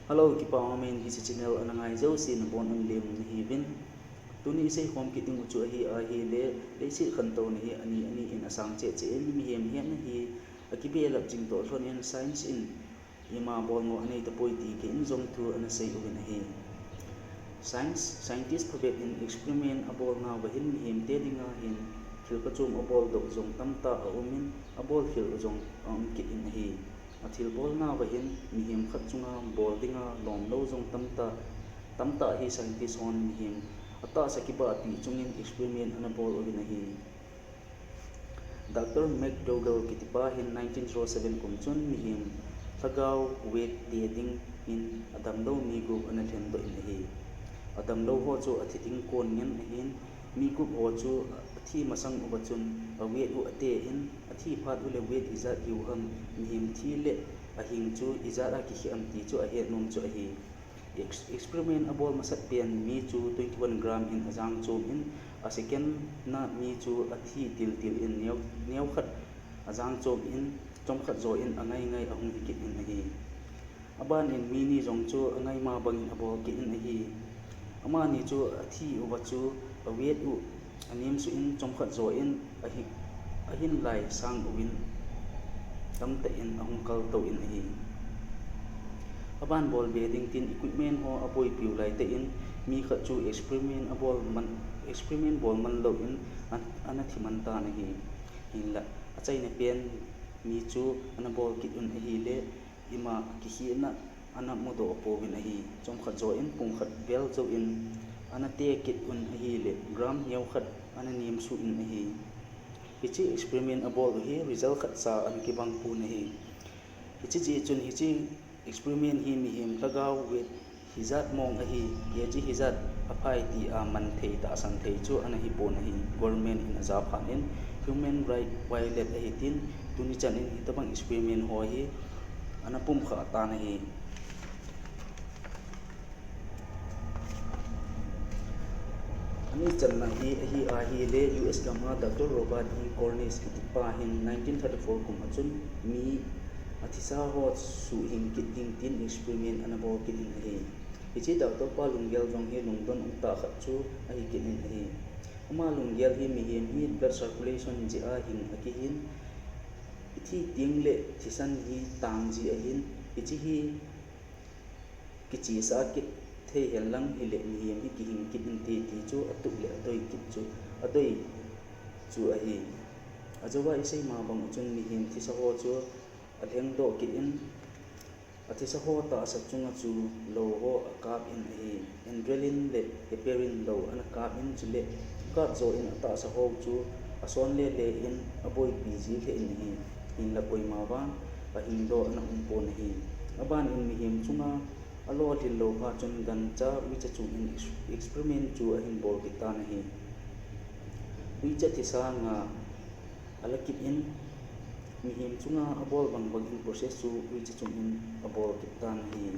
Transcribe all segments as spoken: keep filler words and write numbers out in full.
Hello, kipa umin hiche channel ana ngai jouse nabonun lem nahiuvin. Tuni isei khom kit ding u chu ahi ahile, leiset khantouna hi ani ani in asang cheh cheh in, mihem hetna hi akibelap jing toh lhon in science in ima bolngoh anei tapoi ti kei in jong thu ana sei uvin ahi. Science, scientist phabep in experiment abolnauva hin mihemte dinga hin thil kachom abol doh jong tamtah aumin, abol khel jong aum kit in ahi. Athilbolnauva hin mihem khat chunga bol dinga lomlou jong tamtah, tamtah hi scientist hon mihem atahsa kibahpi chungin experiment ana bol uvin ahi. Doctor McDougall kitipa hin nineteen zero seven kum chun mihem lhagao weight te dingin adamlou mi gup ana lhendoh in ahi. Adamlou ho chu athi ding kon ngen ahin, mi gup ho chu athi masang uva chun a weight u ate in, athi phat uleh weight ijat hiu ham, mihem thi le ahing chu ijat a kikhel am ti chu ahet nom chu ahi. Experiment abol masat pen mi chu twenty-one gram in ajang chom in, a second na mi chu athi til til in neo, neo khat ajang chom in, chomkhat jo in angai ngai ahung hi kit in ahi. Aban in mi ni jong chu angaima bangin abol kit in ahi. Amani chu athi uva chu a weight u anem suh in chomkhat jo in ahi, ahin lai sang uvin tamtah in ahung kaltou in ahi. Aban bol be ding tin equipment ho aboipiu laitah in mi khat chu experiment abol man, experiment bol man lou in an, ana thi man tan ahi. Hinlah achaina pen mi chu ana bol kit un ahile, ima kikhehna ana mudoh pouvin ahi. Chomkhat jo in pung khat vel jou in ana te kit un ahile, gram neo khat ana nem suh in ahi. Hiche experiment abol u hi result khatcha ana kibang pon ahi. Hiche jeh chun hiche experiment hi mihem lhagao weight hijat mong ahi, kg hijat aphai tia man thei tahsan thei chu ana hi pon ahi. Government in aja phat in human right violate ahi tin, tuni chan in hitabang experiment ho hi ana pumkha tan ahi. Ani channa hi ahi ahile, U S gam a Doctor Robert E Cornish kitipa hin nineteen thirty-four kum a chun mi athisa ho suhhing kit ding tin experiment ana bol kit in ahi. Hiche doctor pa lunggel jong hi lungdon umtah khat chu ahi kit in ahi. Ama lunggel hi mihem hi blood circulation jeh a hin akihin, ithi teng le thisan hi tang ji ahin, hiche hi kichesa kit thei henlang hile mihem hi kihing kit inte ti chu atup le adoi kit chu, adoi chu ahi. Ajouva isei ma bang chun mihem thisa ho chu alhengdoh kit in, athisa ho tahsa chunga chu lou ho akap in ahi. Adrenaline le heparin lou ana kap in, chule kap jo in atahsa ho chu ason lele in aboipi ji lheh in ahi. Hinla koima vang ahingdoh ana um pon ahi. Aban in mihem chunga alolhin lou phat chun gancha uicha chung in experiment chu ahin bol kit tan ahi. Uicha thisa nga ala kit in, mihem chunga abol bang bang in process chu uicha chung in abol kit tan ahi.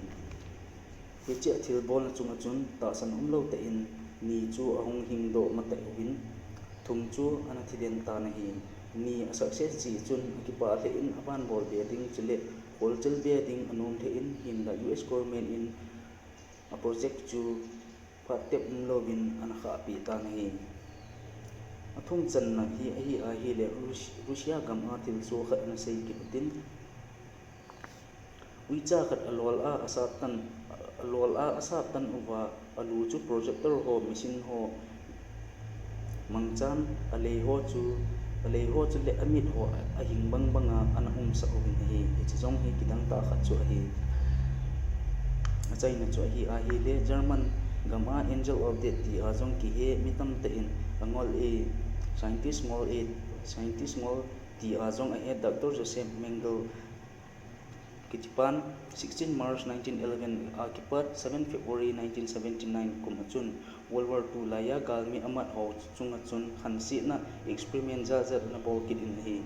Hiche athilbolna chunga chun tahsan umlou tah in ni chu ahung hingdoh matah uvin, thum chu ana thiden tan ahi. Ni a success jeh chun akipah lheh in aban bol be ding chule kholchil be ding anom lheh in, hinla U S government in a project chu phat tep umlouvin ana khahpeh tan ahi. Athum channa hi ahi ahile, Russia gam a thilsoh khat ana sei kit utin. Uicha khat alol a asat tan, alol a asat tan uva, alu chu projector ho, machine ho mangchan, alei ho chu, alei ho chule amit ho ahing bang banga ana umsah uvin ahi. Hiche jong hi kidang tah khat chu ahi. Achaina chu ahi ahile, German gam a Angel of Death tia jong kihe mi tamtah in angol e, scientist ngol e, scientist ngol tia jong ahe, Doctor Joseph Mengele kitipan sixteen March nineteen eleven a kipat seven February nineteen seventy-nine kum a chun World War two laiya galmi amat ho chunga chun khansetna experiment jat jat ana bol kit in ahi.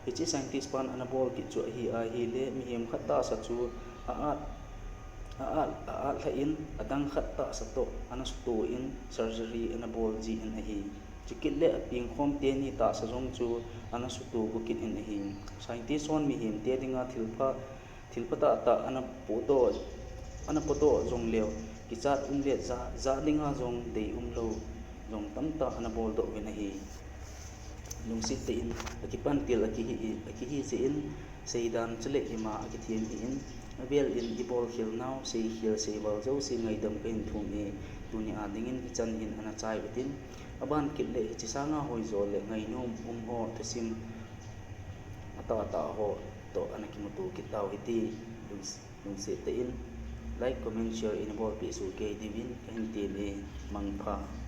Hiche scientist pan ana bol kit chu ahi ahile, mihem khat tahsa chu a at, a at, a at lhah in adang khat tahsa toh ana suto in surgery ana bol ji in ahi. Chukit le apengkhom teni tahsa jong chu ana suto go kit in ahi. Scientist hon mihem te dinga thilpha, thilpha tahtah ana pohdoh ana podoh jongleu, kichat um le ja, ja dinga jong dei umlou jong tamtah ana boldoh uvin ahi. Lungset tah in akipan til akihi, akihi jeh in, seidan chule ima akithem hih in, avel in ibol khel nau, seikhel seival jouse ngaidam kahin thum e, tuni a dingin hichan hin ana chai utin, aban kit le hiche sanga hoijo le ngainom um ho thusim atahtah ho toh ana kimuto kit tau hite. Lungset tah in like, comment, share in bolpeh soh kei diuvin kahin tem e. Mangpha.